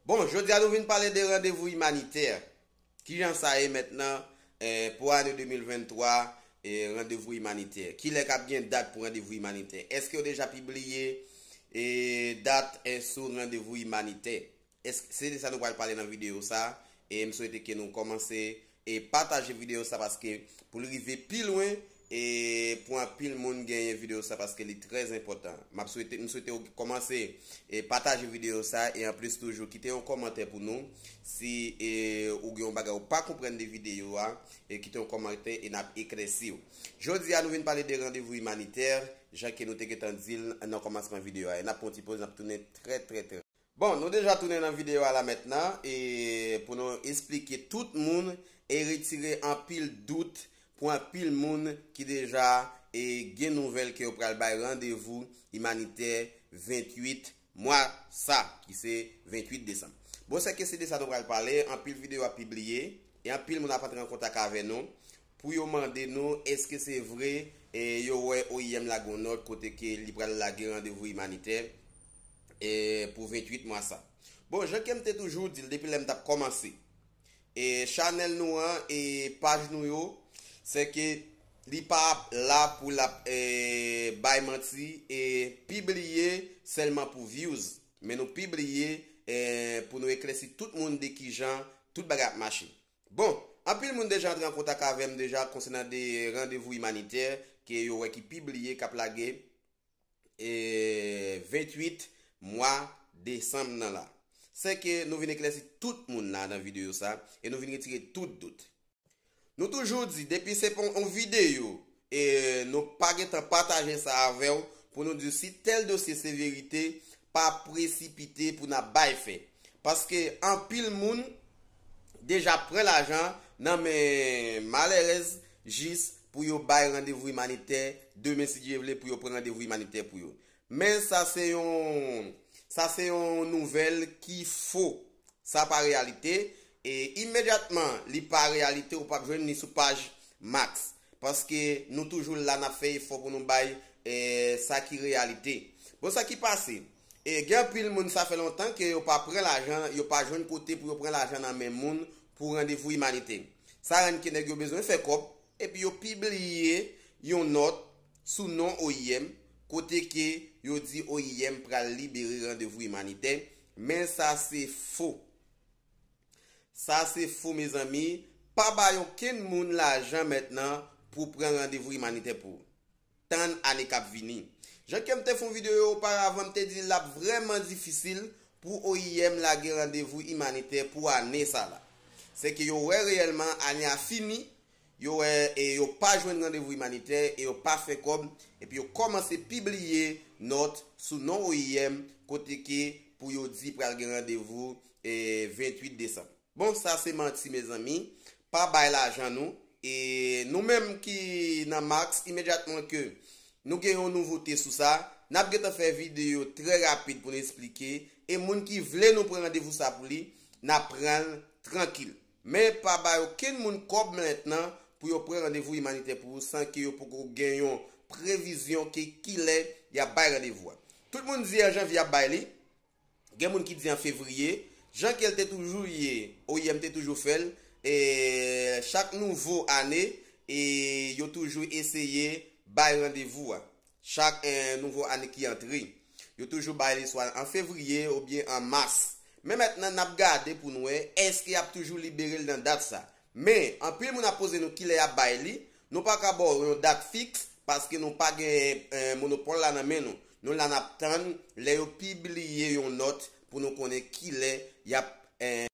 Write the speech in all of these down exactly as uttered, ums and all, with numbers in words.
Bon, jodi a nou vin pale de randevou imanitè. Kijan sa ye mentnan, eh, pou ane de mil venntwa, eh, randevou imanitè? Kilè k ap gen dat pou randevou imanitè? Èske yo deja pibliye, eh, dat, eh, sou randevou imanitè? Èske, se de sa nou pral pale nan videyo sa, e m swete ke nou kòmanse e pataje videyo sa paske pou l rive pi lwen e pou anpil moun genyen videyo sa paske li trè enpòtan. M ap swete, m swete w kòmanse e pataje videyo sa e anplis toujou kite yon kòmantè pou nou si e ou gen yon bagay ou pa konprann de videyo a e kite yon kòmantè e n ap eklèsi w. Jodi a nou vin pale de randevou imanitè jan ke nou te gentan di l nan kòmansman videyo a e n ap pran yon ti poz, n ap tounen trè trè trè Bon, nou deja tounen nan videyo a la mentnan e pou nou esplike tout moun e retire anpil dout pou anpil moun ki deja e gen nouvèl ke yo pral bay randevou imanitè venntuit mwa sa, ki se venntuit desanm. Bon, sèke se de sa nou pral pale, anpil videyo ap pibliye e anpil moun ap antre an kontak avè nou pou yo mande nou èske se vre e yo wè O I M lage yon nòt kote ke li pral lage randevou imanitè e pou venntuit mwa sa. Bon, jan ke m te toujou di l depi lè m t ap kòmanse e chanèl nou an e paj nou yo, se ke li pa la pou l ap e bay manti e pibliye sèlman pou views, men nou pibliye e pou nou eklèsi tout moun de kijan tout bagay ap mache. Bon, anpil moun deja antre an kontak avè m deja konsènan de randevou imanitè ke yo wè ki pibliye k ap lage e venntuit mwa desanm nan la. Sèke nou vin eklèsi tout moun la nan videyo sa e nou vin retire tout dout. Nou toujou di depi se pa yon videyo e nou pa gentan pataje sa avè w pou nou di w si tèl dosye se verite, pa presipite pou n ap bay fè. Paske anpil moun deja pran lajan nan men malèrèz jis pou yo bay randevou imanitè demen si Dye vle pou yo pran randevou imanitè pou yo. Men sa se yon sa se yon nouvèl ki fo. Sa pa reyalite e imedyatman li pa reyalite ou p ap jwenn li sou paj Max. Paske nou toujou la n ap fè efò pou nou bay e sa ki reyalite. Bon sa ki pase e gen anpil moun sa fè lontan ke yo pa pran lajan, yo pa jwenn kote pou yo pran lajan nan men moun pou randevou imanitè. Sa rann ke nèg yo bezwen fè kòb epi yo pibliye yon nòt sou non O I M kote ke yo di O I M pral libere randevou imanitè, men sa se fo. Sa se fo mezanmi, pa bay okenn moun lajan mentnan pou pran randevou imanitè pou ou. Tann ane k ap vini. Jan ke m te fè yon videyo oparavan, m te di l ap vrèman difisil pou O I M lage randevou imanitè pou ane sa la. Se ke yo wè reyèlman ane a fini, yo wè e yo pa jwenn randevou imanitè e yo pa fè kòb, epi yo kòmanse pibliye nòt sou non O I M kote ke pou yo di pral gen randevou e venntuit desanm. Bon, sa se manti mezanmi, pa bay lajan nou e nou menm ki nan Max imedyatman ke nou gen yon nouvote sou sa, n ap gentan fè videyo trè rapid pou nou esplike e moun ki vle nou pran randevou sa pou li, n ap pran l trankil. Men pa bay okenn moun kòb mentnan pou yo pran randevou imanitè pou ou san ke yo poko gen yon previzyon ke kilè y ap bay randevou a. Tout moun di an janvye y ap bay li, gen moun ki di an fevriye, jan ke l te toujou ye, O I M te toujou fè l, e chak nouvo ane e yo toujou eseye bay randevou a. Chak e nouvo ane ki antre, yo toujou bay li swa an fevriye oubyen an mas. Men mentnan n ap gade pou n wè èske y ap toujou libere l nan dat sa. Men anpil moun ap poze nou kilè y ap bay li, nou pa ka ba w yon dat fiks paske nou pa gen e monopòl la nan men nou. Nou la n ap tann lè yo pibliye yon nòt pou nou konnen kilè y ap e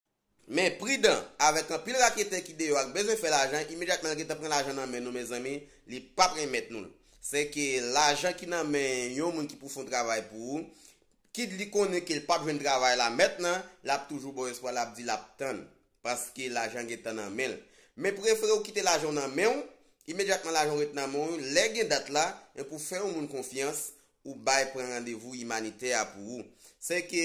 Men pridan avèk anpil raketè ki deyò ak bezwen fè lajan, imedyatman l gentan pran lajan nan men nou mezanmi, li p ap renmèt nou l. Sèke lajan ki nan men yon moun ki pou fè yon travay pou ou, kit li konnen ke l p ap jwenn travay la mentnan, l ap toujou ba w espwa, l ap di l ap tann. Paske lajan gentan nan men l. Men prefere w kite lajan w nan men w, imedyatman lajan w ret nan men w, lè gen dat la, men pou fè yon moun konfyans, ou bay pran randevou imanitè a pou ou. Sèke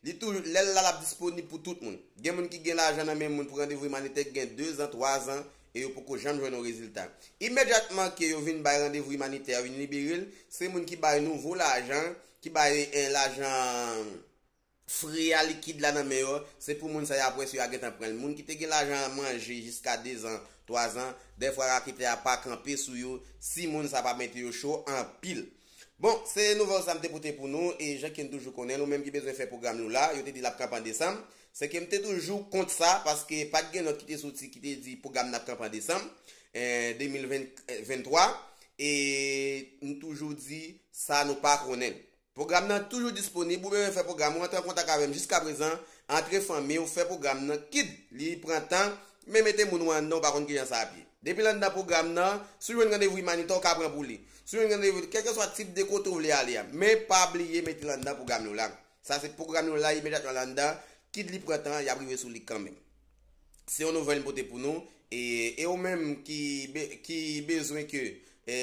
li toujou lè l la l ap disponib pou tout moun. Gen moun ki gen lajan nan men moun pou randevou imanitè ki gen dezan, twazan e yo poko janm jwenn yon rezilta. Imedyatman ke yo vin bay randevou imanitè a, vin libere l, se moun ki bay nouvo lajan, ki bay en lajan fre a, likid la nan men yo, se pou moun sa yo apre si yo a gentan pran l. Moun ki te gen lajan an manje jiska dezan, twazan, dèfwa raketè a pa kanpe sou yo si moun sa pa mete yo cho anpil. Bon, se nouvèl sa m te pote pou nou, e jan ke n toujou konnen l, ou menm ki bezwen fè pwogram nou la, yo te di l ap kanpe an desanm, se ke m te toujou kont sa, paske pa t gen nòt ki te soti ki te di pwogram nan ap kanpe an desanm, eh, de mil ven, eh, venntwa, e n toujou di sa nou pa konnen l. Pwogram nan toujou disponib, ou bezwen fè pwogram ou, antre an kontak avè m jiska prezan, antre fanmi w, fè pwogram nan, kit li pran tan, men mete moun ou anndan, ou pa konn kijan sa ap ye. Depi l anndan pwogram nan, si w jwenn randevou imanitè, ou ka pran pou li. Si w jwenn randevou, kèlkeswa tip de kote w vle ale a, men pa bliye mete l anndan pwogram nou la. Sa se pwogram nou la, imedyatman l anndan, kit li pran tan, y ap rive sou li kanmenm. Se yon nouvèl m pote pou nou, e, e ou menm ki, be- ki bezwen ke, e,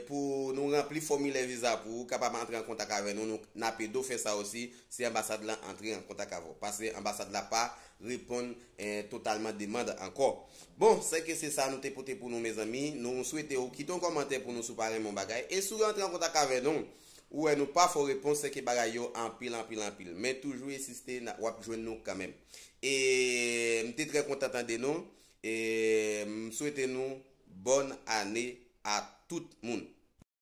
pou nou ranpli fòmilè viza pou ou kapab antre an kontak avè nou, nou n ap ede w fè sa osi, se anbasad lan antre an kontak avè w. Paske anbasad la pa reponn, e, totalman demann ankò. Bon, se ke se sa nou te pote pou nou, mezanmi. Nou swete w kite yon kòmantè pou nou si w pa renmen yon bagay. E si w antre an kontak avè nou, ou wè nou pa fè w repons, se ke bagay yo anpil, anpil, anpil. Men toujou ensiste, n a- w ap jwenn nou kanmenm. E m te trè kontan tande nou. E m swete nou bòn ane a tout moun.